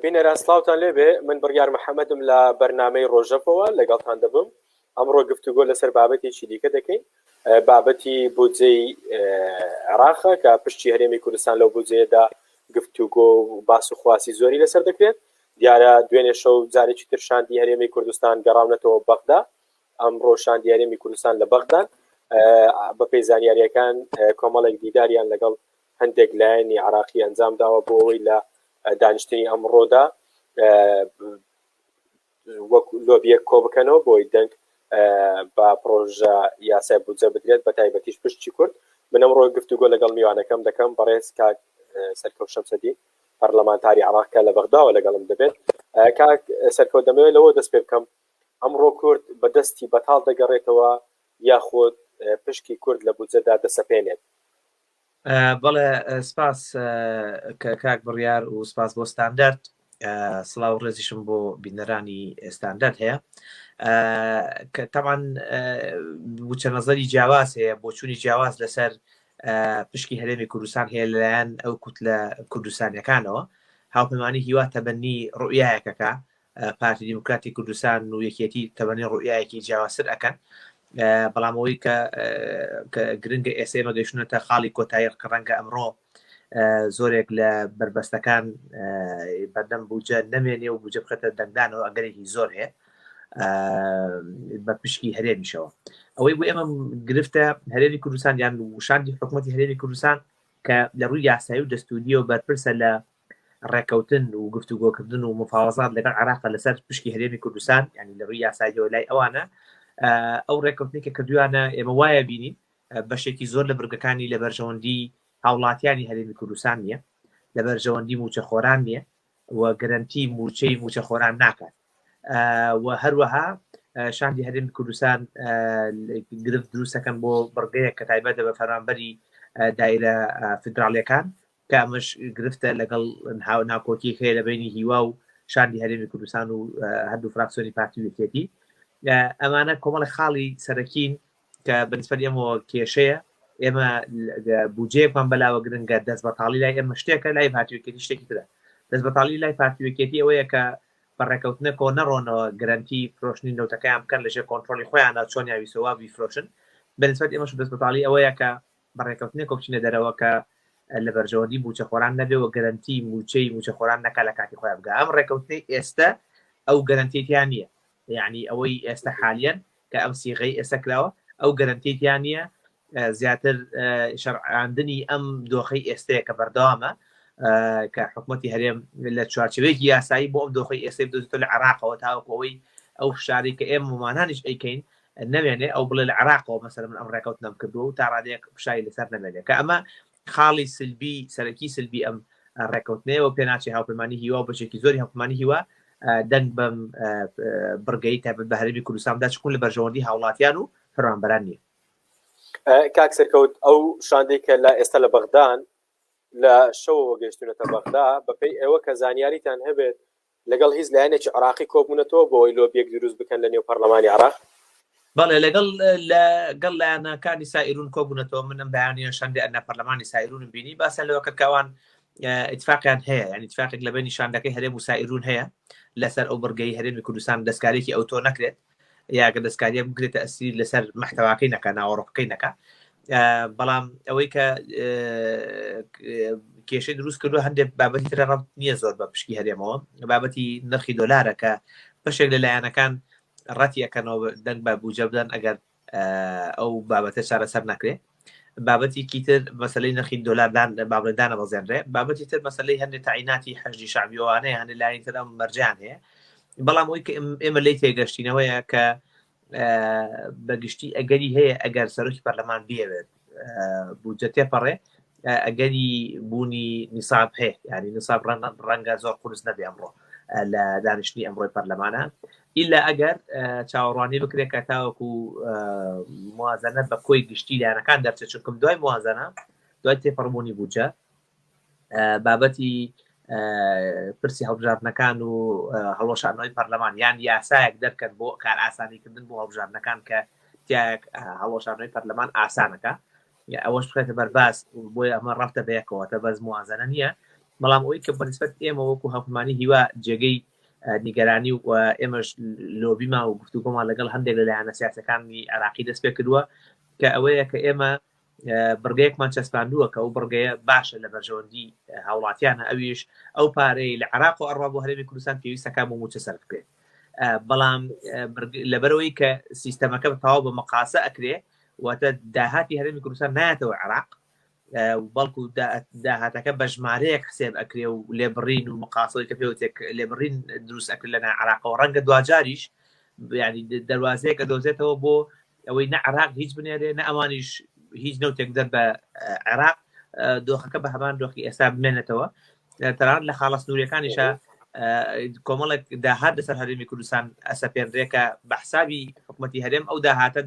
بینەران سڵاوتان لێبێ من بڕیار محەممەدم لە بەرنامەی ڕۆژەفەوە لەگەڵتان دەبم ئەمڕۆ گفتوگۆ لەسەر بابەتێکی دیکە دەکەین بابەتی بودجەی عێراقە کە پشتی هەرێمی کوردستان لەو بودجەیەدا گفتوگۆ و باس و خواسی زۆری لەسەر دەکرێت دیارە دوێنێ شەو جارێکی تر شاندی هەرێمی کوردستان گەڕاونەتەوە بەغدا ئەمڕۆ شاندی هەرێمی کوردستان لە بەغدان بەپێی زانیاریەکان کۆمەڵێک دیداریان لەگەڵ هەندێک لایەنی عراقی ئەنجام داوە بۆ ئەوەی لە دانیشتنی ئەمڕۆدا وەک لۆبیەک کۆ بکەنەوە بۆی دەنگ بە پرۆژە یاسای بودجە بدرێت بە تایبەتیش پشتی کورد. من ئەمڕۆ گفتوگۆ لەگەڵ میوانەکەم دەکەم بەڕێز کاک سەرکەوت شەمسەدین پەرلەمانتاری عراق کە لە بەغداوە لەگەڵم دەبێت. کاک سەرکەوت دەمەوێت لەوە دەست پێ بکەم ئەمڕۆ کورد بە دەستی بەتاڵ دەگەڕێتەوە یاخود پشکی کورد لە بودجەدا دەسەپێنێت؟ بەڵێ سپاس کاک بڕیار و سپاس بۆ ستاندەرد سڵاو ڕێزیشم بۆ بینەرانی ستاندەرد هەیە کە تەمان وچە نظری جیاواز هەیە بۆچوونی جیاواز لەسەر پشکی هەرێمی کوردستان هەیە لەلایەن ئەو کوتلە کوردستانیەکانەوە هاوپەیمانی هیوا تەبەنی ڕوئیایەکەکە پارتی دیموکراتی کوردستان و یەکێتی تەبەنی ڕوئیایەکی جیاوازتر ئەکەن بەڵام ئەوەی کە گرنگە ئێستا ئێمە گەیشتونەتە خاڵی کۆتایی کە ڕەنگە ئەمڕۆ زۆرێک لە بەربەستەکان بەردەم بودجە نەمێنێ و بودجە بخێتە دەنگدانەوە ئەگەرێکی زۆر هەیە بە پشکی هەرێمیشەوە ئەوەی بۆ ئێمە گرفتە هەرێمی کوردستان یان وشاندی حکوومەتی هەرێمی کوردستان کە لە ڕووی یاسایی و دەستوریەوە بەرپرسە لە ڕێکەوتن و گفتوگۆکردن و مفاوەزات لەگەڵ عێراق لەسەر پشکی هەرێمی کوردستان یعنی لە ڕووی یاساییەوە لای ئەوانە ئەو ڕێکەوتنی کە کردویانە ئێمە وایە بینین بەشێکی زۆر لە برگەکانی لە بەرژەوەندی هاوڵاتیانی هەرێمی کوردستان نییە لە بەرژەوەندی موچەخۆران نییە و گەرەنتی موچەی موچەخۆران ناکات و هەروەها شاندی هەرێمی کوردستان گرفت دروستەکەن بۆ بڕگەیە کە تایبەتە بە فەرمانبەری دایرە فیدراڵیەکان کە ئەمەش گرفتە لەگەڵ ناکۆکیەک هەیە لە بینی هیوا و شاندی هەرێمی کوردستان و هەردوو فراکسیۆنی پارتی و یەکێتی ئەمانە کۆمەڵی خاڵی سەرەکین کە بەنسبەت ئێمەوە کێشەیە ئێمە بودجەیەکمان بەلاوە گرنگە دەست بەتاڵی لای ئێمە شتێکە لای پارتی یەکێتی شتێکی ترە دەست بەتاڵی لای پارتی یەکێتی ئەوەیە کە بە ڕێکەوتنەکەوە نەڕۆنەوە گرەنتی فرۆشتنی نەوتەکەیان بکەن لەژێر کۆنترۆڵی خۆیانە چۆن یاویسەوە بیفرۆشن بەنسبەت ئێمەش دەست بەتاڵی ئەوەیە کە بە ڕێکەوتنێکەوە بچینە دەرەوە کە لە بەرژەوەندی مووچەخۆران نەبێ و گەرەنتی مووچەی مووچەخۆران نەکا لە کاتی خۆیان بگا ئەم ڕێکەوتنەی ئێستە ئەو گەرەنتیەی تیا نییە یعنی ئەوەی ئێستا حالیەن کە ئەم سیغەی ئێستا کراوە ئەو گەرەنتیەی تیا نییە زیاتر شەرعاندنی ئەم دۆخەی ئێستەیە کە بەردەوامە کە حکوومەتی هەرێم لە چوارچێوەیەکی یاسایی بۆ ئەم دۆخی ئێستەی بدۆزێتەوە لە عێراقەوە تاوەکو ئەوەی ئەو فشارەی کە ئێمەمانانیش ئەیکەین نەمێنێ ئەو بڵێ لە عێراقەوە مەسەلەن من ئەم ڕێکەوتنەم کردووە و تا ڕادەیەک فشاری لەسەر نەمێنێ کە ئەمە خاڵی سلبی سەرەکی سلبی ئەم ڕێکەوتنەیە و پێناچێ هاوپەیمانی هیوا و بەشێکی زۆری هاوپەیمانی هیوا دەنگ بەم بڕگەی تایبەت بە هەرێمی کوردستان بدا چکون لە بەرژەوەندی هاوڵاتیان و فەرمانبەران نییە. کاک سەرکەوت ئەو شاندەی کە لە ئێستا لە بەغدان لە شەوەوە گەیشتونەتە بەغدا بەپێی ئێوە کە زانیاریتان هەبێت لەگەڵ هیچ لایەنێکی عێراقی کۆبوونەتەوە بۆ ئەوەی لۆبییەک دروست بکەن لە نێو پەرلەمانی عێراق؟ بەڵێ لەگەڵ لەگەڵ لایەنەکانی سائیرون کۆبوونەتەوە من ئەم بەیانیە شاندی ئەنا پەرلەمانی سائیرونم بینی باسیان لەوە کرد کە ئەوان ئیتفاقیان هەیە یعنی ئیتفاقێک لە بەینی شاندەکەی هەرێم و سائیرون هەیە لەسەر ئەو بڕگەی هەرێمی کوردستان دەستکارێکی ئەوتۆ نەکرێت یا گەر دەستکاریە بگرێتە ئەسیر لەسەر محتەواکەی نەکا ناوەڕۆکەکەی نەکا بەڵام ئەوەی کە کێشەی دروست کردو هەندێک بابەتی ترە ڕەبت نییە زۆر بە پشکی هەرێمەوە بابەتی نرخی دۆلارە کە بەشێک لە لایەنەکان ڕەتی ئەەکەنەوە دەنگ بە بوجە بدەن ئەگەر ئەو بابەتە چارەسەر نەکرێ بابەتێکی تر مەسلەی نرخی دۆلاردان بابلێن دانەبەزێنرێ بابەتی تر مەسلەی هەندێک تاعیناتی حەشدی شعبیوانەیە هەندێک لایەنی تر ئەم مەرجیان هەیە بەڵام ئەوی کە ئێمە لی تێگەشتینەوەیە کە بەگشتی ئەگەری هەیە ئەگەر سەرۆکی پەرلەمان بیەوێت بودجە تێپەڕێ ئەگەری بوونی نیساب هەیە یعنی نیساب ڕەنگە زۆر قورس نەبێ ئەمڕۆ لە دانیشتنی ئەمڕۆی پەرلەمانە ئیلا ئەگەر چاوەڕوانی بکرێت کە تاوەکو موازنە بە کۆی گشتی لایەنەکان دەرچێت چونکم دوای موازنە دوای تێپەڕبوونی بودجە بابەتی پرسی هەڵبژاردنەکان و هەڵوەشانەوەی پەرلەمان یان یاسایەک دەرکەن بۆ کار ئاسانیکردن بۆ هەڵبژاردنەکان کە تایەک هەڵوەشانەوەی پەرلەمان ئاسانەکە ئەوەش بخێتە بەرباس بۆیە ئەمە ڕەفتە بەیەکەوە تە بەس موازنە نییە. بەڵام ئەوەی کە بەنسبەت ئێمە وەکو هاوپەیمانی هیوا جێگەی نیگەرانی و ئێمەش لۆبیمان و گفتوگۆمان لەگەڵ هەندێک لە لایەنە سیاسەکانی عێراقی دەست پێ کردووە کە ئەوەیە کە ئێمە بڕگەیەکمان چەسپاندووە کە ئەو بڕگەیە باشە لە بەرژەوەندی هاوڵاتیانە ئەویش ئەو پارەی لە عراق و ئەڕوا بۆ هەرێمی کوردستان پێویستەکە بۆ موچە سەرف بکرێت بەڵام لەبەرەوەی کە سیستەمەکە تەواو بە مەقاسە ئەکرێ واتە داهاتی هەرێمی کوردستان نایەتەوە عراق بەڵکو داهاتەکە بە ژمارەیەک حسێب ئەکرێ و لێبڕین و مقاسەوەی کە پێوتێک لێبڕین دروست ئەکرێت لە عراقەوە ڕەنگە دواجاریش ینی دەواازەیەک ئەدۆزێتەوە بۆ ئەوەی نە عراق هیچ بنێرێ نە ئەوانیش هیچ نەوتێک دەر بە عێراق دۆخەکە بە هەمان دۆخی ئێستا بمێنێتەوە تەنانەت لە خاڵە سنووریەکانیشە کۆمەڵێک داهات لەسەر هەرێمی کوردستان ئەسەپێنرێکە بە حسابی حکوومەتتی هەرێم ئەو داهاتە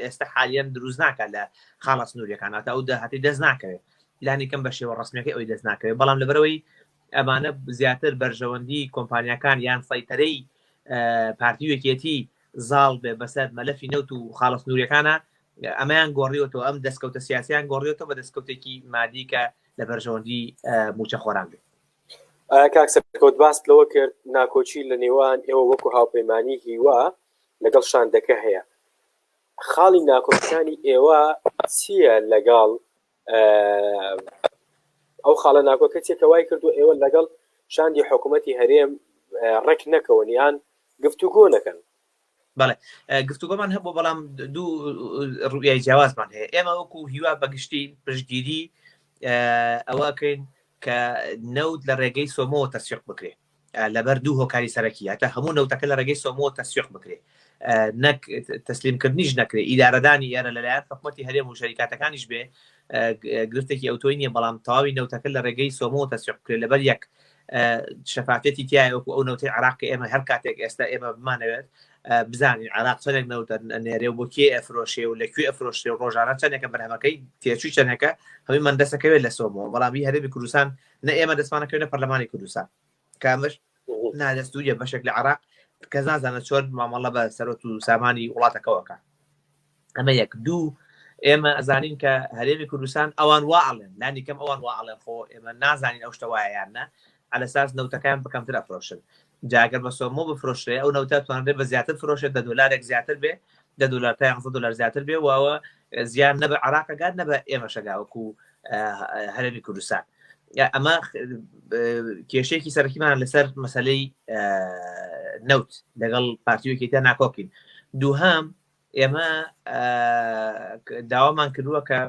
ئێستا حالیان دروست ناکات لە خاڵە سنووریەکان هاتە ئەو داهاتی دەست ناکەوێت لانی کەم بە شێوە ڕسمیەکەی ئەوی دەست ناکەوێت بەڵام لەبەرەوەی ئەمانە زیاتر بەرژەوەندی کۆمپانیاکان یان سەیتەرەی پارتی یەکێتی زاڵ بێ بەسەر مەلەفی نەوت و خاڵە سنووریەکانە ئەمەیان گۆڕیوەتەوە ئەم دەستکەوتە سیاسیان گۆڕیوەتەوە بە دەستکەوتێکی مادی کە لە بەرژەوەندی موچەخۆران بێت. کاک سەرکەوت باست لەوە کرد ناکۆکی لە نێوان ئێوە وەکو هاوپەیمانی هیوا لەگەڵ شاندەکە هەیە خاڵی ناکۆکیەکانی ئێوە چییە لەگەڵ ئەو خاڵە ناکۆکە چیە کە وای کردو ئێوە لەگەڵ شاندی حکوومەتی هەرێم ڕێک نەکەون یان گفتوگۆ نەکەن؟ بەڵێ گفتوگۆمان هەبوو بەڵام دوو ڕوئیای جیاوازمان هەیە ئێمە وەکو هیوا بەگشتی پشتگیری ئەوەکەین کە نەوت لە ڕێگەی سۆمۆوە تەسویق بکرێ لەبەر دوو هۆکاری سەرەکی هەتا هەموو نەوتەکە لە ڕێگەی سۆمۆوە تەسویق بکرێ نەک تەسلیمکردنیش نەکرێ ئیدارەدانی ئێرە لەلایەن حکوومەتی هەرێم و شەریکاتەکانیش بێ گرفتێکی ئەوتۆی نییە بەڵام تەواوی نەوتەکە لە ڕێگەی سۆمۆوە تەسویق بکرێت لەبەر یەک شەفافیەتی تایە وەکو ئەو نەوتەی عراق کە ئێمە هەر کاتێک ئێستا ئێمە بمانەوێت بزانین عراق چەندێک نەوت نێرێ و بۆ کێ ئەفرۆشێ و لە کوێ ئەفرۆشێ و ڕۆژانە چەندێکە بەرهەمەکەی تێچووی چەندێکە هەمووی من دەستەکەوێت لە سۆمەوە بەڵام هی هەرێمی کوردستان نە ئێمە دەستمانەکەوێت نە پەرلەمانی کوردستان کامش نادەستوریە بەشێک لە عراق کە نازانە چۆن مامەڵە بە سەرۆت و سامانی وڵاتەکەوەکە ئەمە یەک دوو ئێمە ئەزانین کە هەرێمی کوردستان ئەوان وا ئەڵێن لانی کەم ئەوان وا ئەڵێن خۆ ئێمە نازانین ئەو شتە وایە یان نا عەلەساس نەوتەکەیان بە کەمتر ئەفرۆشن جاگەر بە سۆمۆ بفرۆشرێ ئەو نەوتە توانرێ بە زیاتر فرۆشێت دە دۆلارێک زیاتر بێ دە دۆلار تا 11 دۆلار زیاتر بێ و ئەوە زیان نە بە عراقەگات نە بە ئێمەشەگا وەکو هەرێمی کوردستان ئەمە کێشەیەکی سەرەکیمان لەسەر مەسلەی نەوت لەگەڵ پارتیوەکیتا ناکۆکین دووهام ئێمە داوامان کردووە کە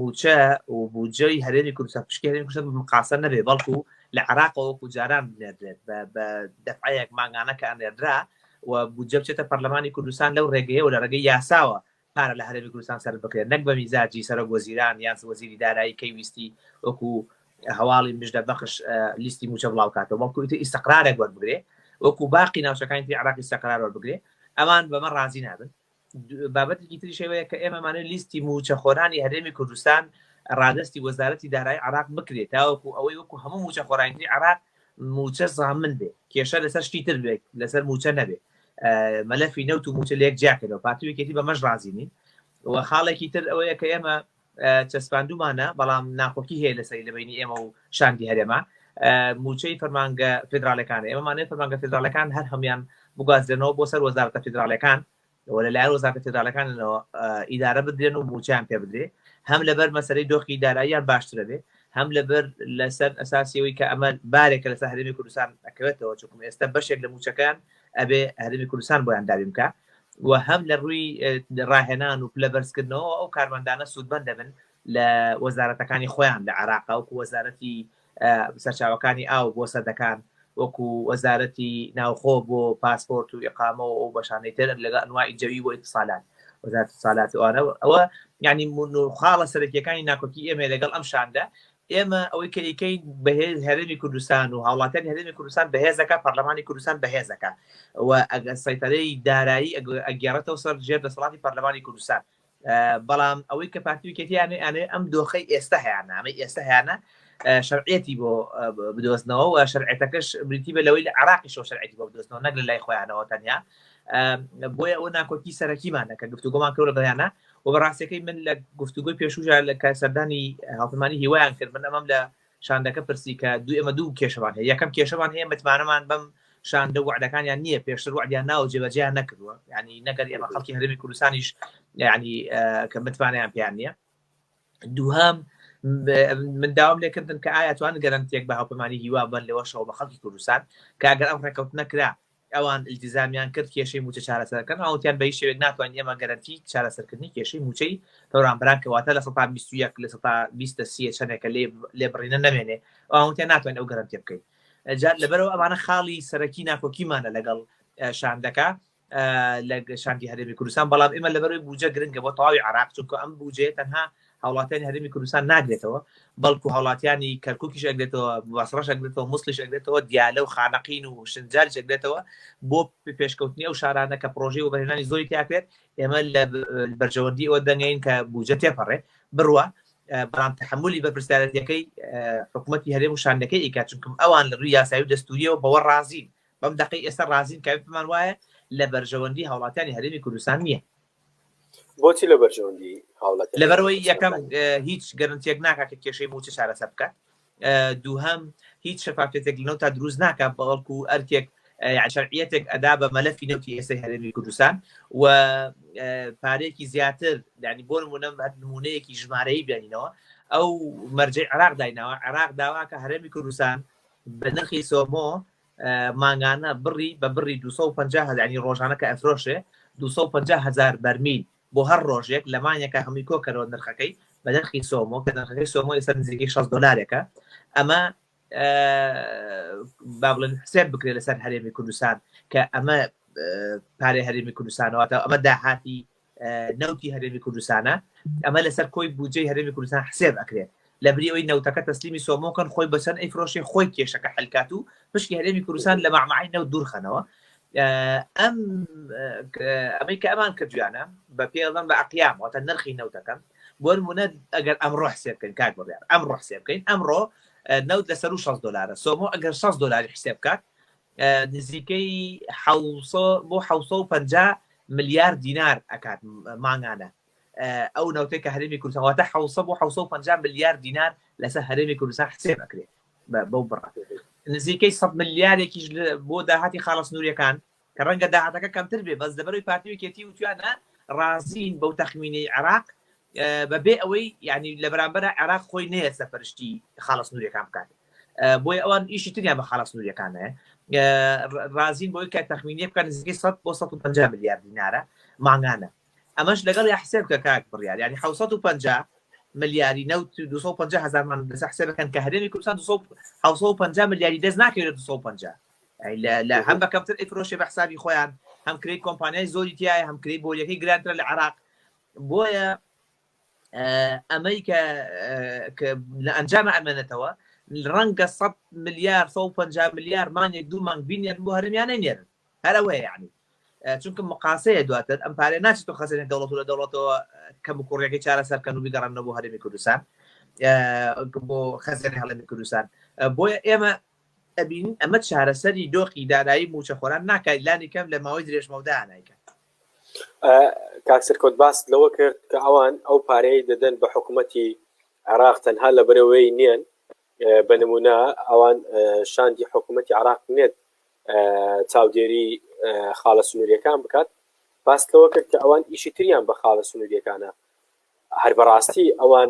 موچە و بودجەی هەرێمی کوردستان پشکی هەرێمی کوردستان مقاسە نەبێ بەڵکو لە عراقەوە وەکو جاران بنێردرێت بە دەفعەیەک مانگانە کە ئەنێردرا و بودجە بچێتە پەرلەمانی کوردستان لەو ڕێگەیە و لە ڕێگەی یاساوە پارە لە هەرێمی کوردستان سەرف بکرێت نەک بە میزاجی سەرۆک وەزیران یان وەزیری دارایی کەی ویستی وەکو هەواڵی مژدە بەخش لیستی موچە بڵاو کاتەوە بەڵکو ئیتر ئیستقرارێک وەربگرێ وەکو باقی ناوچەکانی تری عراق ئیستقرار وەربگرێ ئەمان بەمە ڕازی نابن بابەتێکی تریش ئەوەیە کە ئێمەمانە لیستی موچەخۆرانی هەرێمی کوردستان ڕادستی وەزارەتی دارایی عراق بکرێت تاوەکو ئەوەی وەکو هەموو موچەخۆرانی تری عراق موچە زامن بێ کێشە لەسەر شتی تر بێت لەسەر موچە نەبێ مەلەفی نەوت و موچە لێک جیاکەنەوە پارتی و یەکێتی بەمەش ڕازی نین و خاڵێکی تر ئەوەیە کە ئێمە چەسپاندومانە بەڵام ناکۆکی هەیە لەسەری لە بینی ئێمە و شاندی هەرێمە موچەی فەرمانگە فیدراالەکان ئێمەمانێ فەرمانگە فیدراالەکان هەر هەموان بگوازرێنەوە بۆ سەر وەزارەتە فیدراالەکان و لەلایەن وەزارەتە فیدراڵەکانەوە ئیدارە بدرێن و مووچەیان پێ بدرێ هەم لەبەر مەسەلەی دۆخی داراییان باشترە بێ هەم لەبەر لەسەر ئەساسیەوەی کە ئەمە بارێکە لەسەر هەرێمی کوردستان ئەکەوێتەوە چونکم ئێستا بەشێک لە مووچەکان ئەبێ هەرێمی کوردستان بۆیان دابین بکە و هەم لە ڕووی ڕاهێنان و پلە بەرزکردنەوە ئەو کارمەندانە سوودمەند دەبن لە وەزارەتەکانی خۆیان لە عێراق وەکو وەزارەتی سەرچاوەکانی ئاو بۆ سەدەکان وەکو وەزارەتی ناوخۆ بۆ پاسپۆرت و ئیقامە و ئەو بەشانەی تر لەگەڵ ئەنواعی جەوی بۆ ئیتسالات وەزارەتی اتصالات ئەوانە ئەوە یعنی خاڵە سەرەکیەکانی ناکۆکی ئێمە لەگەڵ ئەم شاندە ئێمە ئەوەی کە ئیکەین بەهێز هەرێمی کوردستان و هاوڵاتیانی هەرێمی کوردستان بەهێزەکە پەرلەمانی کوردستان بەهێزەکە و ئەگەر سەیتەرەی دارایی ئەگەڕێتەوە سەر ژێر دەسەڵاتی پەرلەمانی کوردستان بەڵام ئەوەی کە پارتی یەکێتیانێ ئەنێ ئەم دۆخەی ئێستا هەیەە ئەمە ئێستا هەیەە شەرعەتی بۆ بدۆزنەوە و شەرعەتەکەش بریتی بە لەوەی لە عراقیشەوە شەرعەتی بۆ بدۆزنەوە نەک لە لای خۆیانەوە تەنیا بۆیە ئەو ناکۆکی سەرەکیمانە کە گفتوگۆمان کرد لەگەڵیانە و بەڕاستەکەی من لە گفتوگۆی پێشوژا لە کە سەردانی هاوپەیمانی هیوایان کرد من ئەمەم لە شاندەکە پرسی کە دوو ئێمە دوو کێشەمان هەیە یەکەم کێشەمان هەیە متمانەمان بەم شاندە وعدەکانیان نییە پێشتر وعدیان ناوە جێبەجێیان نەکردووە ینی نەگەر ئێمە خەڵکی هەرێمی کوردستانیش ینی کە متمانەیان پێیان نییە دووهەم من داوام لێکردن کە ئایا توان گەرەنتێک بە هاوپەیمانی هیوا بن لەوەشەوە بە خەڵکی کوردستان کە ئەگەر ئەم ڕێککەوتنە کرا ئەوان التزامیان کرد کێشەی موچە چارەسەرکەن ئەوتیان بە هیچ شێوەیەک ناتوانین ئێمە گەرەنتی چارەسەرکردنی کێشەی موچەی فەرمانبەران کەواتە لە سەتا 21 لە سەتا 20 سیە چەندێکە لێ لێبڕینە نەمێنێ ئەوان ناتوانین ئەو گەرەنتیە بکەین جار لەبەرەوە ئەمانە خاڵی سەرەکی ناکۆکیمانە لەگەڵ شاندەکە لە شاندی هەرێمی کوردستان بەڵام ئێمە لەبەرەوەی بودجە گرنگە بۆ تەواوی عراق چونکە ئەم بودجەیە تەنها هاوڵاتیانی هەرێمی کوردستان ناگرێتەوە بەڵکو هاوڵاتیانی کەرکوکیش ئەگرێتەوە بەسڕەش ئەگرێتەوە موسڵیش ئەگرێتەوە دیالە و خانەقین و شنجاریش ئەگرێتەوە بۆ پێشکەوتنی ئەو شارانە کە پرۆژەی وەبەرهێنانی زۆری تیاکرێت ئێمە لە بەرژەوەندی ئەوە دەنگین کە بودجە تێپەڕێ بڕوا بەڵام تحملی بەرپرسیارەتیەکەی حکوومەتی هەرێم و شاندەکەی ئیکات چونکم ئەوان لە ڕووی یاسایی و دەستوریەوە بەوە ڕازین بەم دەقەی ئێستا ڕازین کە پێمان وایە لە بەرژەوەندی هاوڵاتیانی هەرێمی کوردستان نییە. بۆچی لە بەرژەوەندی هاوڵاتیانی لەبەرەوەی یەکەم هیچ گەرنتیەک ناکات کە کێشەی مووچە چارەسەر بکات دووهەم هیچ شەفافیەتێک لە نەوتا دروست ناکات بەڵکو ئەرکێک یان شەرعیەتێک ئەدا بە مەلەفی نەوتی ئێستای هەرێمی کوردستان و پارەیەکی زیاتر ینی بۆ نمونە نمونەیەکی ژمارەیی بێنینەوە ئەو مەرجەی عێراق دایناوە عێراق داواکە هەرێمی کوردستان بە نرخی سۆمۆ مانگانە بڕی بە بڕی 250 هەزار یانی ڕۆژانە کە ئەفرۆشێ 250 هەزار بەرمیل بۆ هەر ڕۆژێک لە مانگێکا هەمووی کۆکەرەوە نرخەکەی بە نرخی سۆمۆ کە نرخەکەی سۆمۆ ئێستا نزیکەی 60 دلارێکە ئەمە با بڵێن حسێب بکرێت لەسەر هەرێمی کوردستان کە ئەمە پارەی هەرێمی کوردستانەوە ئەمە داهاتی نەوتی هەرێمی کوردستانە ئەمە لەسەر کۆی بودجەی هەرێمی کوردستان حسێب ئەکرێت لە بری ئەوەی نەوتەکە تەسلیمی سۆمۆکەن خۆی بەچەند ئەیفرۆشێ خۆی کێشەکە حلکات و پشکی هەرێمی کوردستان لە مەعمەعی نەوت دوورخەنەوە ئەم ئەمەی کە ئەمان کردویانە بە پێڵم بە ئەقیام واتە نرخی نەوتەکەم بۆ نمونە ئەگەر ئەمڕۆ حسێب بکەین کاک بڕیار ئەمڕۆ حسێب بکەین ئەمڕۆ نەوت لەسەر و 6 دلارە سۆمۆ ئەگەر 6 دلاری حسێب بکات نزیکەی بۆ 650 ملیار دینار ئەکات مانگانە ئەو نەوتێک کە هەرێمی کوردستان واتە 600 بۆ 650 ملیار دینار لەسەر هەرێمی کوردستان حسێب ئەکرێت بەو بڕە نزیکەی 100 ملیارێکیش بۆ داهاتی خاڵە سنووریەکان کە ڕەنگە داهاتەکە کەمتر بێ بەس لەبەرەوەی پارتی وکێتی وتیانە ڕازین بەو تەخمینەی عێراق بەبێ ئەوەی ینی لە بەرامبەر عێراق خۆی نەیە سەپەرشتی خاڵە سنووریەکان بکات بۆیە ئەوان ئیشی تریان بە خاڵە سنووریەکان هەیە ڕازین بۆی کە تەخمینیە بکەن نزیکەی 100 بۆ 150 ملیار دینارە مانگانە ئەمەش لەگەڵ یا حسێب کە کاک بڕیار ینی 650 ملیاری نەوت 250 هەزارمان لەسەر حسێب بکەن کە هەرێمی کوردستان 650 ملیاری دەست ناکەوێت 250 لە هەم بە کەمتر ئەیفرۆشێ بە حسابی خۆیان هەم کرێی کۆمپانیای زۆری تایە هەم کرێی بۆریەکەی گرانترە لە عێراق بۆیە ئەمەی کە لە ئەنجامە ئەمێنێتەوە ڕەنگە 100 ملیار 150 ملیار مانگێک دوو مانگ بینێن بۆ هەرمیانە نێرن هەرەوەیە یعنی چونکە مقاسەیە دواتر ئەم پارێ ناچێت و خەزێنە دەوڵەت و لە دەوڵەتەوە کەم و کوڕیەکەی چارەسەر کەن و بیگەڕێنەوە بۆ هەرێمی کوردستان بۆ خەزێنەی هەڵێمی کوردستان بۆیە ئێمە ئەبینین ئەمە چارەسەری دۆخی دارایی موچەخۆران ناکات لانی کەم لە ماوەی درێژمەودا نایکات کاک سەرکەوت باست لەوە کرد کە ئەوان ئەو پارەیە دەدەن بە حکوومەتی عێراق تەنها لە بەرەوەی نییەن بە نمونە ئەوان شاندی حکوومەتی عراق نێت چاودێری خاڵە سنووریەکان بکات باست لەوە کرد کە ئەوان ئیشی تریان بە خاڵە سنووریەکانە هەر بەڕاستی ئەوان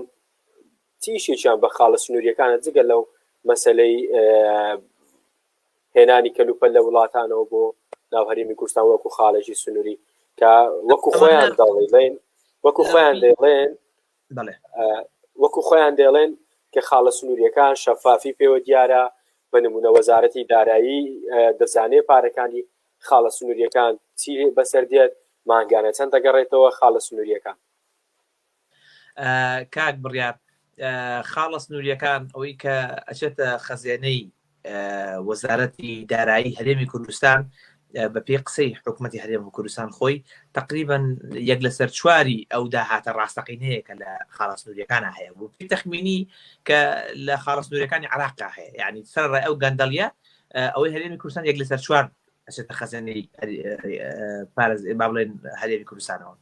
چی ئیشێکیان بە خاڵە سنووریەکانە جگە لەو مەسلەی هێنانی کەلوپەل لە وڵاتانەوە بۆ ناو هەرێمی کوردستان وەکو خاڵێکی سنووری کە وەکو خۆیان دەڵێن وەکو خۆیان دەڵێن وەکو خۆیان دەڵێن کە خاڵە سنووریەکان شەفافی پێوە دیارە بە نمونە وەزارەتی دارایی دەزانێ پارەکانی خاڵە سنووریەکان چی بەسەر دێت مانگانە چەند دەگەڕێتەوە خاڵە سنووریەکان کاک بڕیار خاڵە سنووریەکان ئەوەی کە ئەچێتە خەزێنەی وەزارەتی دارایی هەرێمی کوردستان بە پێی قسەی حکوومەتتی هەرێم کوردستان خۆی تقریبا یەک لەسەر چواری ئەو داهاتە ڕاستەقینەیە کە لە خاڵە سنووریەکانە هەیە بوو پێی تەخمینی کە لە خاڵە سنووریەکانی عراقا هەیە یعنی سەر ڕای ئەو گەندەڵیە ئەوەی هەرێمی کوردستان یەک لەسەر چوار ئەچێتە خەزێنەی پارێز با بڵێن هەرێمی کوردستانەوە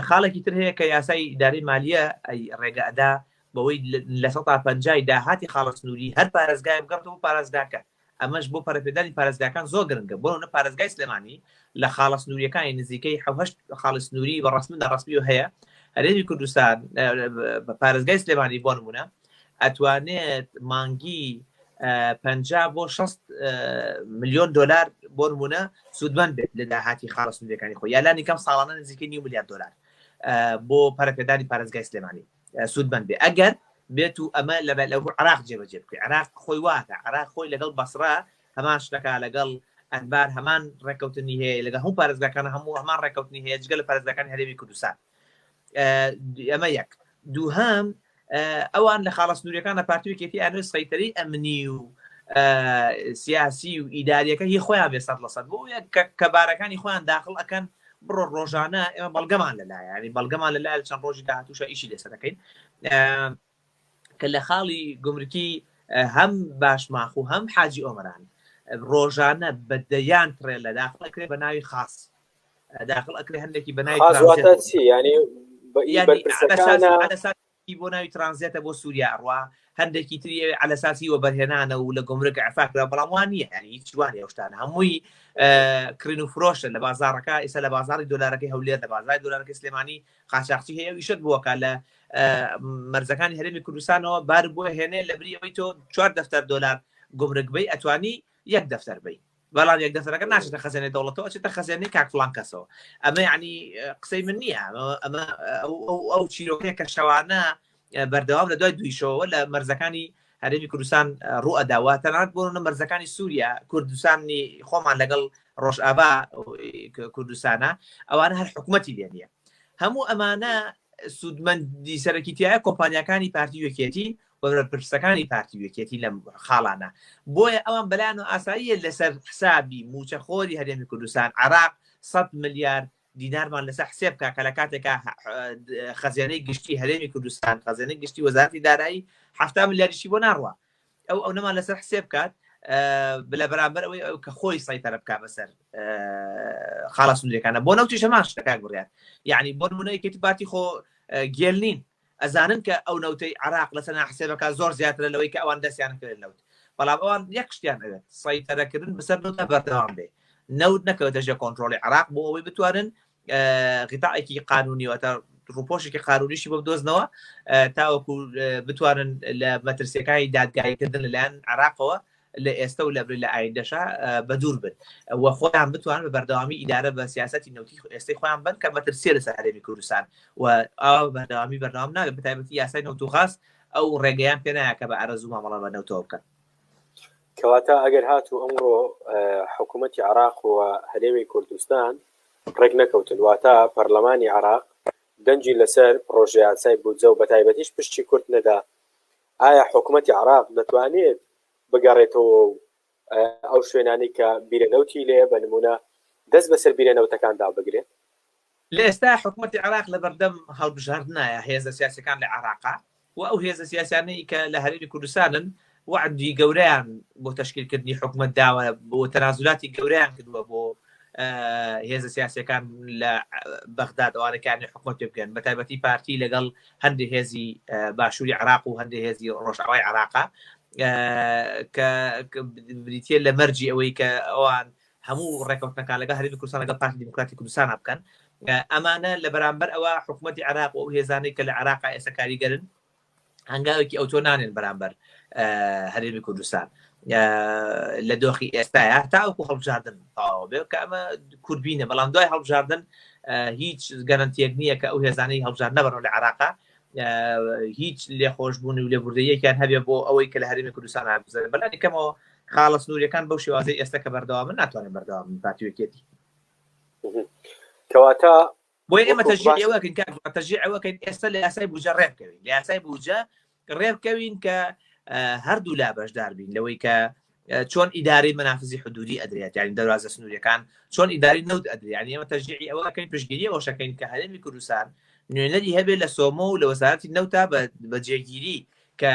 خاڵێکی تر هەیە کە یاسای ئیدارەی مالیە ڕێگە ئەدا بەوەی لە سەتا پەنجای داهاتی خاڵە سنووری هەر پارێزگایە بگەڕێتەوە بۆ پارێزگاکە ئەمەش بۆ پەرەپێدانی پارێزگاکان زۆر گرنگە بۆ نمونە پارێزگای سلێمانی لە خاڵە سنووریەکانی نزیکەی حەوهشت خاڵی سنووری بە ڕەسمی ناڕەسمی هەیە هەرێمی کوردستان پارێزگای سلێمانی بۆ نمونە ئەتوانێت مانگی 50 بۆ 60 میلیۆن دلار بۆ نمونە سوودمەند بێت لە داهاتی خاڵە سنووریەکانی خۆی یا لانی کەم ساڵانە نزیکەی نیو ملیار دلار بۆ پەرەپێدانی پارێزگای سلێمانی سوودمەند بێ ئەگەر بێت و ئەمە لە لە عراق جێبەجێ بکەی عراق خۆی واتە عراق خۆی لەگەڵ بەسرا هەمان شتەکە لەگەڵ ئەنبار هەمان ڕێککەوتنی هەیە لەگەڵ هەموو پارێزگاکان هەموو هەمان ڕێککەوتنی هەیە جگە لە پارێزگاکانی هەرێمی کوردستان ئەمە یەک دووهەم ئەوان لە خاڵە سنووریەکان لە پارتی یەکێتی ئەنوێ سەیتەری ئەمنی و سیاسی و ئیداریەکە هی خۆیان بێ سەد لە سەد بۆ کە بارەکانی خۆیان داخڵ ئەکەن بڕۆ ڕۆژانە ئێمە بەڵگەمان لەلایە ینی بەڵگەمان لەلایە چەند ڕۆژی داهاتووشە ئیشی لەسەر دەکەین کە لە خاڵی گومرکی هەم باشماخ و هەم حاجی ئۆمەران ڕۆژانە بە دەیان ترێ لە داخڵ ئەکرێ بە ناوی خاص داخڵ ئەکرێ هەندێکی بە ناوی خاص واتە چی یعنی بە ئی بەرپرسەکانە بۆ ناوی ترانزێتە بۆ سووریا ئەڕوا هەندێکی تری ئەوێ عەلەساسی وەبەرهێنانە و لە گومرگ ئەعفا کرا بەڵام وان نییە یعنی هیچ وانە ئەو شتانە هەمووی کڕین و فرۆشە لە بازاڕەکە ئێستا لە بازاڕی دۆلارەکەی هەولێر لە بازاڕی دۆلارەکەی سلێمانی قاچاخچی هەیە و ئیشت بووەکە لە مەرزەکانی هەرێمی کوردستانەوە بار بۆ هێنێ لە بری ئەوەی تۆ چوار دەفتەر دۆلار گومرگ بی ئەتوانی یەک دەفتەر بی بەڵام یەک دەفتەرەکە ناچێتە خەزێنەی دەوڵەتەوە ئەچێتە خەزێنەی کاک فڵان کەسەوە ئەمە یعنی قسەی من نییە ئەمە ئەو چیرۆکەیە کە شەوانە بەردەوام لە دوای دویشەوە لە مەرزەکانی هەرێمی کوردستان ڕوو ئەداوە تەنانەت بۆ نمونە مەرزەکانی سووریا کوردستانی خۆمان لەگەڵ ڕۆژئاوا کوردستانە ئەوانە هەر حکوومەتی لێ نییە هەموو ئەمانە سوودمەندی سەرەکی تایە کۆمپانیاکانی پارتی یەکێتی و بەرپرسەکانی پارتی و یەکێتی لەم خاڵانە بۆیە ئەوان بەلایان و ئاساییە لەسەر حسابی موچەخۆری هەرێمی کوردستان عراق 100 ملیار دینارمان لەسەر حسێب بکە کە لە کاتێکا خەزێنەی گشتی هەرێمی کوردستان خەزێنەی گشتی وەزارەتی دارایی 70 ملیاریشی بۆ ناڕوا ئەو ئەو نەمان لەسەر حسێب بکات لە بەرامبەر ئەوەی ئەو کە خۆی سەیتەرە بکا بەسەر خاڵە سنووریەکانە بۆ نەوتیش هەمان شتە کاک بڕیار یعنی بۆ نمونە یەکێتی پارتی خۆ گێل نین ئەزانن کە ئەو نەوتەی عێراق لەسەر ناحسێبەکە زۆر زیاترە لەوەی کە ئەوان دەستیان نەکەوێت نەوت بەڵام ئەوان یەک شتیان ئەوێت سەیتەرەکردن بەسەر نەوتە بەردەوام بێ نەوت نەکەوێتە ژێر کۆنترۆڵی عێراق بۆ ئەوەی بتوانن غیتاعێکی قانونی واتە ڕوپۆشێکی قانونیشی بۆ بدۆزنەوە تاوەکو بتوانن لە مەترسیەکانی دادگاییکردن لەلایەن عێراقەوە لە ئێستە و لە لە ئایندەشا بەدوور بن و خۆیان بتوانن بە بەردەوامی ئیدارە بە سیاسەتی نەوتی ئێستەی خۆیان بن کە مەترسیە لەسەر هەرێمی کوردستان و ئاوا بەردەوامی بەردەوام نابێت بەتایبەتی یاسای نەوت و غاز ئەو ڕێگەیان پێ نایە کە بە ئارەزوو مامەڵە بە نەوتەوە بکەن. کەواتە ئەگەر هاتوو ئەمڕۆ حکوومەتی عێراق و هەرێمی کوردستان ڕێک نەکەوتن واتە پەرلەمانی عێراق دەنگی لەسەر پڕۆژەیاسای بودجە و بەتایبەتیش پشتی کورد نەدا ئایا حکوومەتی عێراق دەتوانێت بگەڕێتەوە و ئەو شوێنانەی کە بیرە نەوتی لێیە بە نموونە دەست بەسەر بیرە نەوتەکاندا بگرێت؟ لە ئێستا حکوومەتی عێراق لە بەردەم هەڵبژاردنایە هێزە سیاسەکان لە عێراقا و ئەو هێزە سیاسیانەی کە لە هەرێمی کوردستانن وەعدی گەورەیان بۆ تەشکیلکردنی حکومەت داوە بۆ تەنازولاتی گەورەیان کردووە بۆ هێزە سیاسەکان لە بەغداد ئەوانەکانی حکومەت پێ بکەن بە تایبەتی پارتی لەگەڵ هەندێک هێزی باشووری عراق و هەندێک هێزی ڕۆژئاوای عراقا کە بریتە لە مەرجی ئەوەی کە ئەوان هەموو ڕێکەوتنەکان لەگەڵ هەرێمی کوردستان لەگەڵ پارتی دیموکراتی کوردستان بکەن ئەمانە لە بەرامبەر ئەوە حکوومەتتی عراق و ئەو هێزانەی کە لە عراق ئێستا کاریگەرن هەنگاوێکی ئەوتۆ نانێن بەرامبەر هەرێمی کوردستان لە دۆخی ئێستاە تاوەکو هەڵبژاردن تەواو بێ کە ئەمە کوردبینە بەڵام دوای هەڵبژاردن هیچ گەرنتیەک نییە کە ئەو هێزانەی هەڵبژاردن نەبەرەوە لە عراقا هیچ لێخۆشببوون و لێبوردەیەکیان هەبێ بۆ ئەوەی کە لە هەرێمی کوردستان بزانێت بەلانی کەمەوە خاڵە سنووریەکان بەو شێوازەی ئێستا کە بەردەوامن ناتوانێت بەردەوام پارتیوەکێتی کەواتە بۆیە ئێمە تەشجیعی ئەوە ئەکەین کاک جوان تەشجیع ئەوە ئەکەین ئێستا لە یاسای بودجە ڕێ بکەوین لە یاسای بودجە ڕێ بکەوین کە هەردوو لا بەشدار بین لەوەی کە چۆن ئیدارەی مەنافزی حدودی ئەدرێت یعنی دەروازە سنووریەکان چۆن ئیداری نەوت ئەدرێت یعنی ئێمە تەشجیعی ئەوە ئەکەین پشتگیری ئەوەشەکەین کە هەرێمی کوردستان نوێنەری هەبێت لە سۆمۆ و لە وەزارەتی نەوتا بە جێگیری کە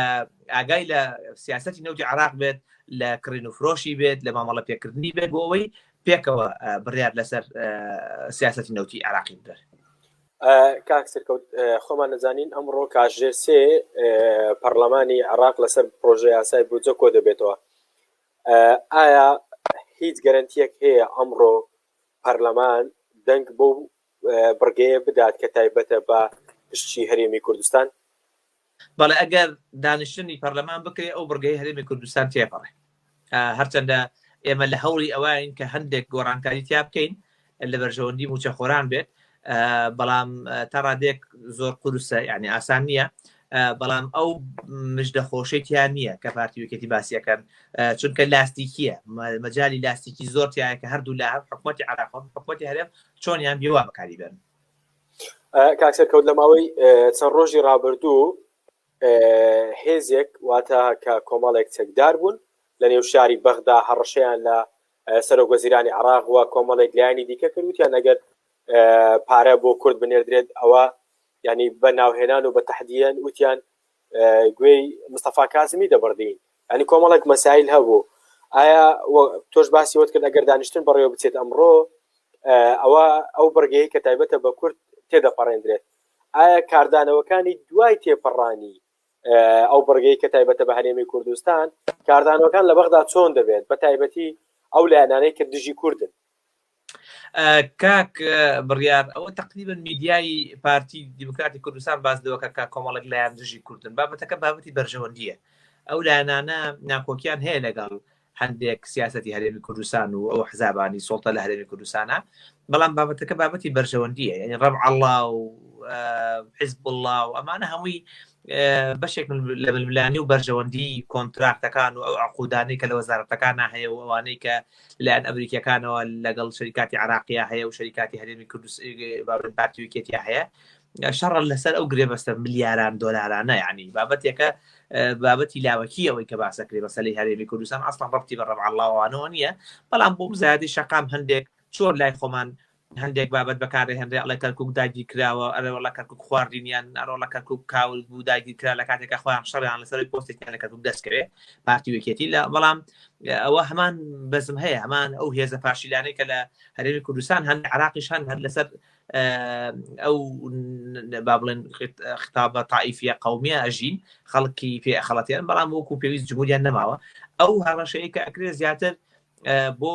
ئاگای لە سیاسەتی نەوتی عراق بێت لە کڕین و فرۆشی بێت لە مامەڵە پێکردنی بێت بۆ ئەوەی پێکەوە بڕیار لەسەر سیاسەتی نەوتی عراقی بدەن. کاک سەرکەوت خۆمان نەزانین ئەمڕۆ کاژێر سێ پەرلەمانی عراق لەسەر پرۆژە یاسای بودجە کۆ دەبێتەوە ئایا هیچ گەرنتیەک هەیە ئەمڕۆ پەرلەمان دەنگ بۆ بڕگەیە بدات کە تایبەتە بە پشتی هەرێمی کوردستان؟ بەڵێ ئەگەر دانیشتنی پەرلەمان بکرێ ئەو بڕگەی هەرێمی کوردستان تێپەڕێ هەرچەندە ئێمە لە هەوڵی ئەوین کە هەندێک گۆڕانکاری تیا بکەین لە بەرژەوەندی موچەخۆران بێت بەڵام تا ڕادێک زۆر قورسە یعنی ئاسان نییە بەڵام ئەو مژدە خۆشەی تیا نییە کە پارتی وکێتی باسیەکەن چونکە لاستیکیە مەجای لاستیکی زۆر تایە کە هەردوو لە هەم حکوومەتتی عراق حکوومەتتی هەرێم چۆنیان بێوا بەکاری بەرن کاک سەرکەوت لە ماوەی چەند ڕۆژی ڕابردوو هێزێک واتە کە کۆمەڵێک چەکدار بوون لە نێو شاری بەغدا هەڕەشەیان لە سەرۆک وەزیرانی عراق و کۆمەڵێک لایەنی دیکە کرد وتیان ئەگەر پارە بۆ کورد بنێردرێت ئەوە ینی بە ناوهێنان و بە تەحدیەن وتیان گوێی مستەفا کازمی دەبڕدین ینی کۆمەڵێک مەسایل هەبوو ئایا تۆش باسی وت کرد ئەگەر دانیشتن بەڕێوە بچێت ئەمڕۆ ئەوە ئەو بڕگەیە کە تایبەتە بە کورد تێدەپەڕێندرێت ئایا کاردانەوەکانی دوای تێپەڕانی ئەو بڕگەی کە تایبەتە بە هەرێمی کوردستان کاردانەوەکان لە بەغدا چۆن دەبێت بە تایبەتی ئەو لایەنانەی کە دژی کوردن کاک بڕیار ئەوە تقریبا میدیای پارتی دیموکراتی کوردستان باس لەوەکە کە کۆمەڵێک لایەن دژی کوردن بابەتەکە بابەتی بەرژەوەندیە ئەو لایەنانە ناکۆکیان هەیە لەگەڵ هەندێک سیاستی هەرێمی کوردستان و ئەو حزابانی سڵتە لە هەرێمی کوردستانە بەڵام بابەتەکە بابەتی بەرژەوەندیە یعنی ڕەب الله و حزب الله و ئەمانە هەمووی بەشێک لە ململانی و بەرژەوەندی کۆنتراکتەکان و ئەو عقودانەی کە لە وەزارەتەکانە هەیە و ئەوانەی کە لەلایەن ئەمریکیەکانەوە لەگەڵ شەریکاتی عراقیە هەیە و شەریکاتی هەرێمی کوردستان پارتی وکێتیا هەیە شەڕ لەسەر ئەو گرێبەستە ملیاران دۆلارانە ینی بابەتێکە بابەتی لاوەکی ئەوەی کە باسەکرێ مەسەلەی هەرێمی کوردستان ئەسڵان ڕەبتی بە ڕەبع ئەڵڵاوانەوە نییە بەڵام بۆ مزایدەی شەقام هەندێک چۆن لای خۆمان هەندێک بابەت بەکاردەهێنرێ ئەڵێ کەرکوک داگیر کراوە ئەرێ وەڵا کەرکوک خواردینیان ئەرۆڵە کەرکوک کاول بوو داگیر کرا لە کاتێکا خۆیان شەڕیان لەسەر پۆستێکیان لە کەرکوک دەستکەوێ پارتی وەکێتی لە بەڵام ئەوە هەمان بەزم هەیە هەمان ئەو هێزە فاشیلانەی کە لە هەرێمی کوردستان هەن عراقیش هەن هەر لەسەر ئەو با بڵێن خطابە تائیفیە قومیە ئەژین خەڵکی پێ خەڵەتیان بەڵام وەکو پێویست جمهوریان نەماوە ئەو هەڕەشەیە کە ئەکرێ زیاتر بۆ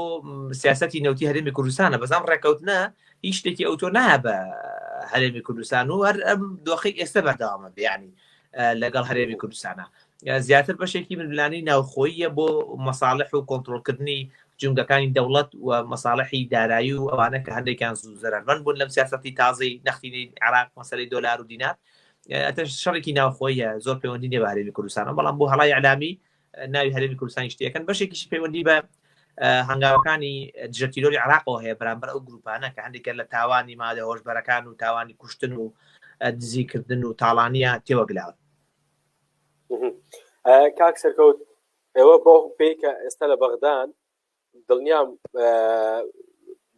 سیاستی نەوتی هەرێمی کوردستانە بەزام ڕێکەوتنە هیچ شتێکی ئەو تۆ نایە بە هەرێمی کوردستان و هەر ئەم دۆخی ئێستا بەردەوامە بیانی لەگەڵ هەرێمی کوردستانە زیاتر بەشێکی ململانی ناوخۆییە بۆ مەساڵح و کۆنتترۆلکردنی جونگەکانی دەوڵەت و مەساڵحی دارایی و ئەوانە کە هەندێکیان زوو زەرەرمەند بوون لەم سیاستی تازەی نەختینەی عراق مەسەلەی دۆلار و دینار ئەتەش شەڕێکی ناوخۆیە زۆر پەیوەندی نیە بە هەرێمی کوردستانەوە بەڵام بۆ هەڵای ئەلامی ناوی هەرێمی کوردستانی شتەکەن بەشێکیشی پەیوەندی بە هەنگاوەکانی دژە تیرۆری عراقەوە هەیە بەرامبەر ئەو گروپانە کە هەندێکە لە تاوانی مادە هۆشبەرەکان و تاوانی کوشتن و دزیکردن و تاڵانیە تێوەگلاون. کاک سەرکەوت ئێوە بۆ پێی کە ئێستا لە بەغدان دڵنیام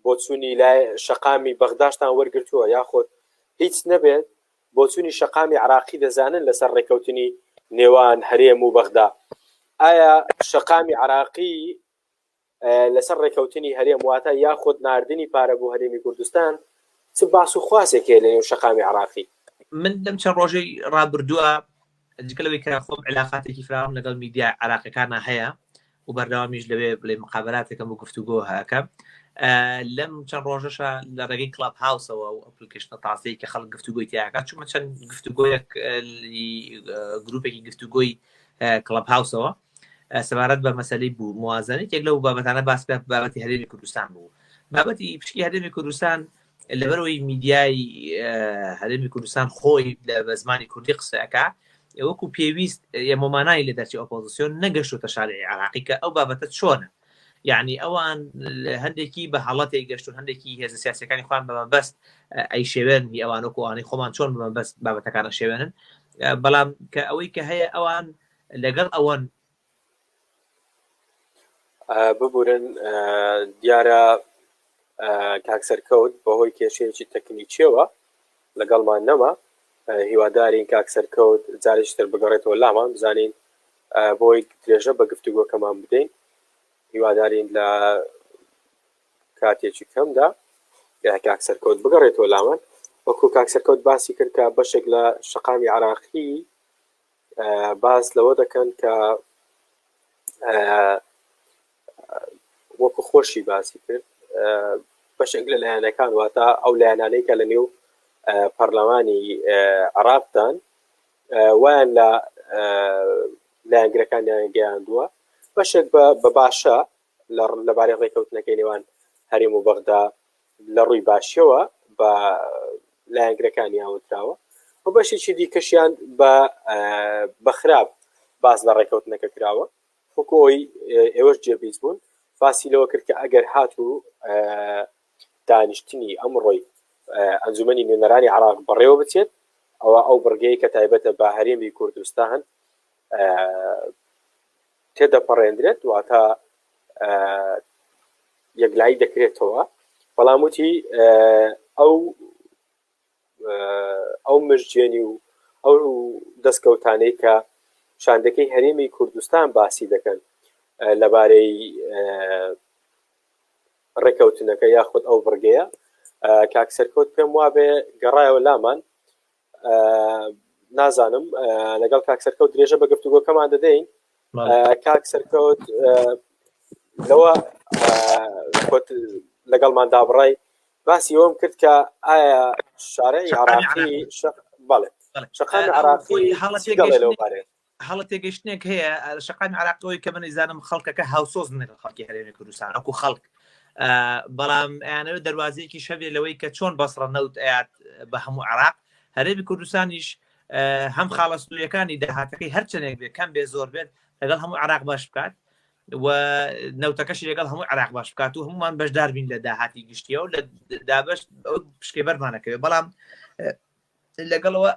بۆچوونی لای شەقامی بەغداشتان وەرگتووە یاخود هیچ نەبێت بۆچوونی شەقامی عراقی دەزانن لەسەر ڕێککەوتنی نێوان هەرێم و بەغدا ئایا شەقامی عراقی لەسەر ڕێککەوتنی هەرێم واتە یاخود ناردنی پارە بۆ هەرێمی کوردستان چ باس و خواسێک هەیە لەنێو شەقامی عراقی؟ من لەم چەند ڕۆژەی ڕابردووە جگە لەوەی کە خۆم علاقاتێکی فراوان لەگەڵ میدیا عراقیەکانە هەیە و بەردەوامیش لەوێ بڵێ مقابلاتێکم و گفتوگۆ هەکە لەم چەند ڕۆژەشە لە ڕێگەی کلاب هاوسەوە و ئەپلیکیشنە تازەی کە خەڵک گفتوگۆی تیاکە چوومە چەند گفتوگۆیەک گروپێکی گفتوگۆی کلاب هاوسەوە سەبارەت بە مەسەلەی بوو موازنە یەکێک لەو بابەتانە باس کرا بابەتی هەرێمی کوردستان بوو بابەتی پشکی هەرێمی کوردستان لەبەرەوەی میدیای هەرێمی کوردستان خۆی لە بە زمانی کوردی قسەکە وەکو پێویست ئێمەمانای لە دەرچی ئۆپۆزیسیۆن نەگەشتوتە شارعی عراقی کە ئەو بابەتە چۆنە یعنی ئەوان هەندێکی بە هەڵە تێگەشتون هەندێکی هێزە سیاسەکانی خۆیان بە مەبەست ئەیشێوێن هی ئەوان وەکو ئەوانەی خۆمان چۆن بە مەبەست بابەتەکانە شێوێنن بەڵام کە ئەوەی کە هەیە ئەوان لەگەڵ ئەوەن. ببورن دیارە کاک سەرکەوت بەهۆی کێشەیەکی تەکنیکیەوە لەگەڵمان نەما هیوادارین کاک سەرکەوت جارێکی تر بگەڕێتەوە لامان بزانین بۆی درێژە بە گفتوگۆکەمان بدەین هیوادارین لە کاتێکی کەمدا کاک سەرکەوت بگەڕێتەوە لامان. وەکو کاک سەرکەوت باسی کرد کە بەشێک لە شەقامی عراقی باس لەوە دەکەن کە وەکو خۆشی باسی کرد بەشێک لە لایەنەکان واتە ئەو لایەنانەی کە لە نێو پەرلەمانی عراقدان وایان لە لایەنگرەکانیان گەیاندووە بەشێک بە باشە لەبارەی ڕێکەوتنەکەی نێوان هەرێم و بەغدا لە ڕووی باشیەوە بە لایەنگرەکانیان وتراوە و بەشێکی دیکەشیان بە بە خراپ باس لە ڕێکەوتنەکە کراوە وەکو ئەوی ئێوەش جێبیست بوون باسی لەوە کرد کە ئەگەر هاتوو دانیشتنی ئەمڕۆی ئەنجومەنی نوێنەرانی عراق بەڕێوە بچێت ئەوە ئەو بڕگەی کە تایبەتە بە هەرێمی کوردستان تێدەپەڕێندرێت واتە یەکلایی دەکرێتەوە بەڵام وتی ئەو ئەو مژجێنی و ئەو دەستکەوتانەی کە شاندەکەی هەرێمی کوردستان باسی دەکەن لەبارەی ڕێکەوتنەکە یاخود ئەو بڕگەیە کاک سەرکەوت پێم وابێ گەڕایەوە لامان نازانم لەگەڵ کاک سەرکەوت درێژە بە گفتوگۆکەمان دەدەین کاک سەرکەوت لەوە لەگەڵمان دابڕای باسی ئەوم کرد کە ئایا شارعی عراقی بەڵێ شەقامی عراقی دەڵێ لەو بارەیە هەڵە تێگەشتنێک هەیە شەقامی عراقەوەی کە من ئیزانم خەڵکەکە هاوسۆز لەگەڵ خەڵکی هەرێمی کوردستان ئەکو خەڵک بەڵام ئەیانەوە دەواازەیەکی شەبێ لەوەی کە چۆن بەسڕە نەوت ئەیات بە هەموو عراق هەرێمی کوردستانیش هەم خاڵە سنووریەکانی داهاتەکەی هەرچەندێک بێت کەم بێ زۆر بێت لەگەڵ هەموو عراق باش بکات و نەوتەکەشی لەگەڵ هەموو عراق باش بکات و هەمومان بەشدار بین لە داهاتی گشتیەوە لە دابش پشکێ بەرمانەکەوێت بەڵام لەگەڵەوە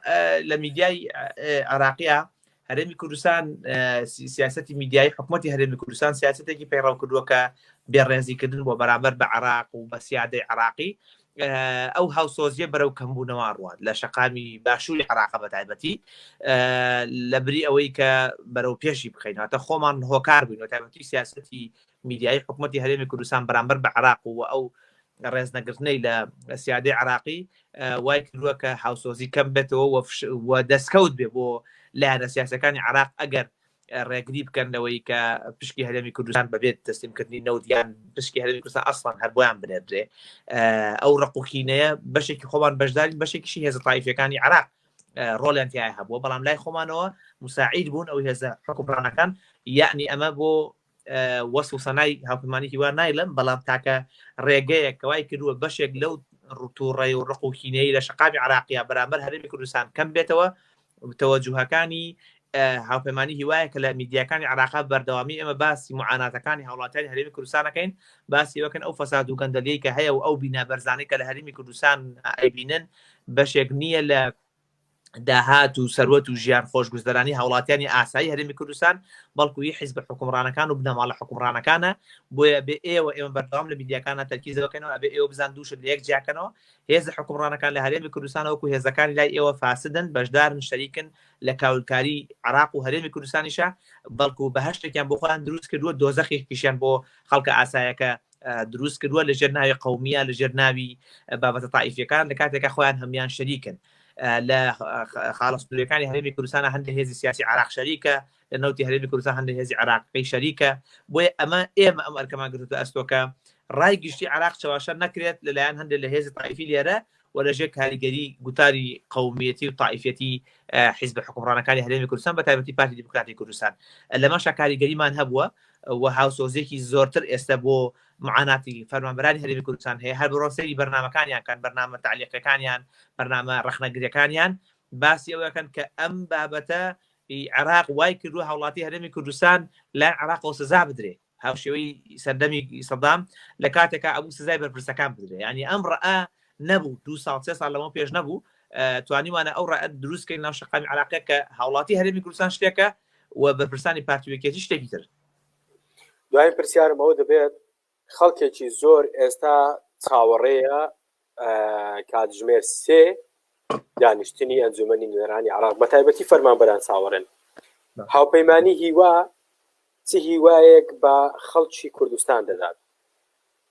لە میدیای عراقیە هەرێمی کوردستان سیاستی میدیایی حکوومەتتی هەرێمی کوردستان سیاستێکی پەیڕەو کردووە کە بێڕێزیکردن بۆ بەرامبەر بە عراق و بە سیادەی عراقی ئەو هاوسۆزیە بەرەو کەمبوونەوە ڕوات لە شەقامی باشووری عراقە بە تایبەتی لە بری ئەوەی کە بەرەو پێشی بخەین هاتە خۆمان هۆکار بووین و تایبەتی سیاستی میدیایی حکوومەتتی هەرێمی کوردستان بەرامبەر بە عراق و ئەو ڕێزنەگرتنەی لە سیادەی عراقی وای کردووە کە هاوسۆزی کەم بێتەوە و دەستکەوت بێ بۆ لایەنە سیاسەکانی عراق ئەگەر ڕێگری بکەن لەوەی کە پشکی هەرێمی کوردستان بەبێت تەسلیمکردنی نەوت یان پشکی هەرێمی کوردستان ئەسڵەن هەر بۆیان بنێردرێ ئەو ڕقوکینەیە بەشێکی خۆمان بەشدارین بەشێکیشی هێزە تایفەکانی عراق ڕۆڵیان تیای هەبووە بەڵام لای خۆمانەوە مساعید بوون ئەو هێزە حکومڕانەکان یعنی ئەمە بۆ وەس و سەنای هاوپەیمانی هیوا نایڵم بەڵام تاکە ڕێگەیە کەوای کردووە بەشێک لەو ڕوتوڕێ و ڕق و کینەی لە شەقامی عراقیە بەرامبەر هەرێمی کوردستان کەم بێتەوە تەوەجوهەکانی هاوپەیمانی هیوایە کە لە میدیاکانی عراقا بەردەوامی ئێمە باسی معاناتەکانی هاوڵاتیانی هەرێمی کوردستانەکەین باسی وەکەن ئەو فەساد و گەندەلیەی کە هەیە و ئەو بینا بەرزانەی کە لە هەرێمی کوردستان ئەیبینن بەشێک نییە لە داهات و سەروەت و ژیان خۆشگوزەرانی هاوڵاتیانی ئاسایی هەرێمی کوردستان بەڵکو هی حیزبە حکومڕانەکان و بنەماڵە حکومڕانەکانە بۆیە بێ ئێوە ئێمە بەردەوام لە میدیاکانە تەرکیزەوەکەنەوە ئەبێ ئێوە بزان دووشت لە یەک جیاکەنەوە هێزە حکومڕانەکان لە هەرێمی کوردستان وەکو هێزەکانی لای ئێوە فاسدن بەشدارن شەریکن لە کاولکاری عراق و هەرێمی کوردستانیشە بەڵکو بەهشتێکیان بۆ خۆیان دروست کردووە دۆزەخێکیشیان بۆ خەڵکە ئاسایەکە دروست کردووە لە ژێر ناوی قومیە لە ژێر ناوی بابەتە تائیفیەکان لە کاتێکە خۆیان هەمان شەریکن لە خاڵە سنووریەکانی هەرێمی کوردستان هەندێک هێزی سیاسی عراق شەریکە لە نەوتی هەرێمی کوردستان هەندێک هێزی عراقی شەریکە بۆیە ئەمە ئێمە ئەم ئەرکەمان گرتوتە ئەستۆکە ڕای گشتی عراق چەواشە نەکرێت لەلایەن هەندێک لە هێزی تایفی لێرە و لەژێر کاریگەری گوتاری قومیەتی و تایفەتی حیزب حکومڕانەکانی هەرێمی کوردستان بە تایبەتی پارتی دیموکراتی کوردستان لەمەشا کاریگەریمان هەبووە و هاوسۆزیەکی زۆرتر ئێستا بۆ معاناتی فەرمانبەرانی هەرێمی کوردستان هەیە هەر بڕۆن سەیری بەرنامەکانیان کەن بەرنامە تەعلیقەکانیان بەرنامە ڕەخنەگریەکانیان باسی ئەوەکەن کە ئەم بابەتە عێراق وای کردووە هاوڵاتی هەرێمی کوردستان لای عێراقەوە سزا بدرێ هاوشێوەی سەردەمی سەدام لە کاتێکا ئەبوو سزای بەرپرسەکان بدرێ ینی ئەم ڕەئە نەبوو دو ساڵ سێ ساڵ لەمە پێش نەبوو توانیوانە ئەو ڕەئە دروستکەین ناو شەقامی عراقیە کە هاوڵاتی هەرێمی کوردستان شتێکە و بەرپرسانی پارتی و یەکێتی شتێکی تر. دوایین پرسیارم ئەوە دەبێت خەڵکێکی زۆر ئێستا چاوەڕێیە کاتژمێر سێ دانیشتنی ئەنجومەنی نوێنەرانی عراق بە تایبەتی فەرمانبەران چاوەڕێن هاوپەیمانی هیوا چ هیوایەک بە خەڵکی کوردستان دەدات؟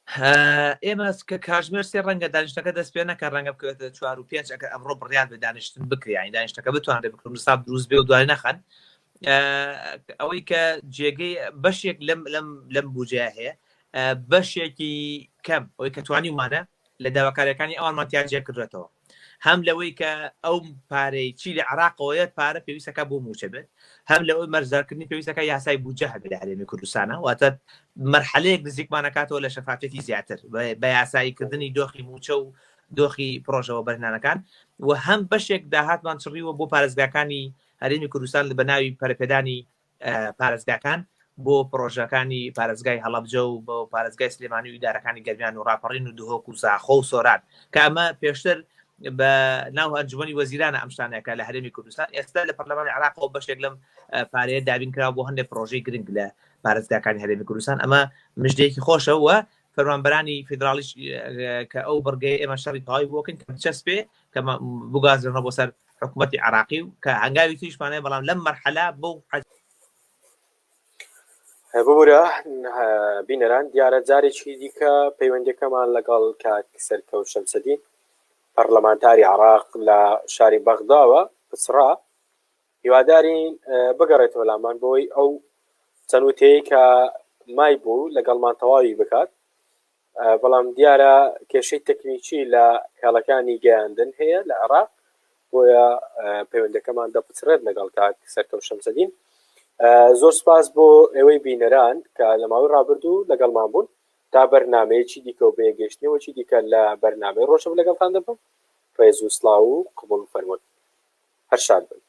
ئێمە کە کاژمێر سێ ڕەنگە دانیشتەکە دەست پێ نەکە ڕەنگە بکەوێتە چوار و پێنج ئەگەر ئەمڕۆ بڕیار بە دانیشتن بکرێ یانی دانیشتەکە بتوانرێت بکرێت نساب دروست بێ و دوای نەخەن ئەوەی کە جێگەی بەشێک لەم لەم لەم بودجەیە هەیە بەشێکی کەم ئەوەی کە توانیومانە لە داواکاریەکانی ئەوانمان تیا جێ کردوێتەوە هەم لەوەی کە ئەو پارەی چی لە عراقەوەیە پارە پێویستەکە بۆ موچە بێت هەم لەوەی مەرزارکردنی پێویستەکە یاسای بودجە هەبێت لە هەرێمی کوردستانە واتە مەرحەلەیەک نزیکمانەکاتەوە لە شەفافیەتی زیاتر بە یاساییکردنی دۆخی موچە و دۆخی پرۆژەوە بەرنانەکان و هەم بەشێک داهاتمان چڕیوە بۆ پارێزگاکانی هەرێمی کوردستان لە بەناوی پەرەپێدانی پارێزگاکان بۆ پڕۆژەکانی پارێزگای هەڵەبجە و بۆ پارێزگای سلێمانی و ئیدارەکانی گەرمیان و ڕاپەڕین و دهۆک و زاخۆ و سۆران کە ئەمە پێشتر بە ناو ئەنجومەنی وەزیرانە ئەم شتانەکە لە هەرێمی کوردستان ئێستا لە پەرلەمانی عراقەوە بەشێک لەم پارەیە دابین کرا بۆ هەندێک پرۆژەی گرنگ لە پارێزگاکانی هەرێمی کوردستان ئەمە مژدەیەکی خۆشە و فەرمانبەرانی فیدراڵیش کە ئەو بڕگەی ئێمە شەڕی تەواوی بۆکەین کە بچەسپێ کە بگوازرێنەوە بۆ سەر حکوومەتی عراقی و کە هەنگاوی تریشمانەیە بەڵام لەم مەرحەلە بەو ببورە بینەران دیارە جارێکی دیکە پەیوەندەکەمان لەگەڵ کاک سەرکەوت شەمسەدین پەرلەمانتاری عراق لە شاری بەغداوە پچڕا هیوادارین بگەڕێتەوە لامان بۆی ئەو چەند وتەیە کە مای بوو لەگەڵمان تەواوی بکات بەڵام دیارە کێشەی تەکنیکی لە هێڵەکانی گەیاندن هەیە لە عێراق بۆیە پەیوەندەکەمان دەپچڕێت لەگەڵ کاک سەرکەوت شەمسەدین زۆر سپاس بۆ ئێوەی بینەران کە لە ماوەی ڕابردوو لەگەڵمان بوون تا بەرنمەیەکی دیکە و بەیەگەشتنەوەکی دیکە لە بەرنمەی ڕۆژەڤ لەگەڵتان دەبم ڕێز و سڵاو و قبوڵ فەرموون هەر شاد بن.